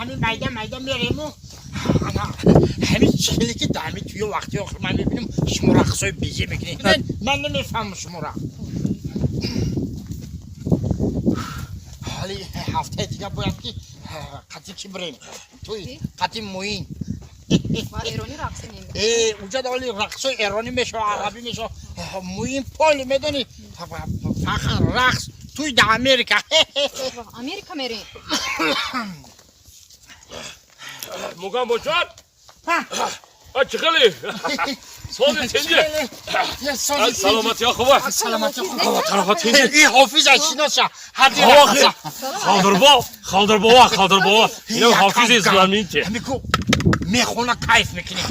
Ҳамин майда майда мерему. Ана ҳамин чихеле ки дар ҳамин туё вақти охир ман мебинам, шумо рақсҳои безе мекунед. Ман намефаҳмам шуморо. Ҳоли ҳафтаи дига бояд ки қатъи ки бирем туй, қатъи Муин. Ва эронӣ рақс мекунем. Э, уҷа ҳоли рақсҳои эронӣ мешава, арабӣ мешава. Муин поли медонӣ, фақат рақс туй дар Америка. Америка мерем. Мугам боҷон. Чӣ хеле? Сози тинҷи. Саломатиё хуба. Саломатиё хуба. Тарафа тинҷи. И ҳофиз шиноса. Ҳади рақса. Холдирбо, холдирбова, холдирбова. Ино ҳофизи знаменитый. Ҳамику мехона, кайф мекунӣ.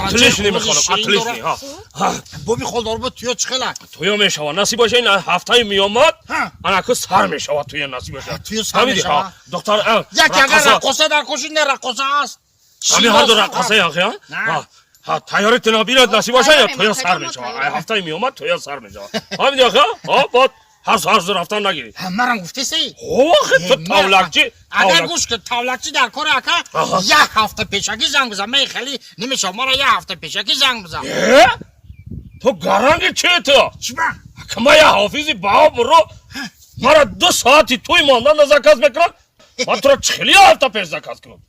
Отличный мехонам, отличный. Боби Холдорбо, туё чӣ хела? Туё мешава. Насиб боша, ин ҳафтаи меомад, анаку сар мешава туё, насиб боша. Туё сар мешава. Доктор, як агар раққоса дар коши, не раққоса аст. Ҳамин ҳарду раққоса яхи, ҳа? Ҳа, тайёри тина бирад, насиб боша, я туё сар мешава. Ҳафтаи меомад, туё сар мешава. Ҳамин яхи, ҳа, бод ҳар ҳар рафтан нагирӣ. Марам гуфтеси? Охи, ту тавлакчи. Агар гӯш кун, тавлакчи дар кори, ака, як ҳафта пешакӣ занг бизан. Ман хеле намешавам, мара як ҳафта пешакӣ занг бизан. Ту гаранги чи ту? Чиба? Ма я ҳофизи баобро, мара 2 соати туй мондан заказ мекунам, ман туро чихели ҳафта пеш заказ кунам?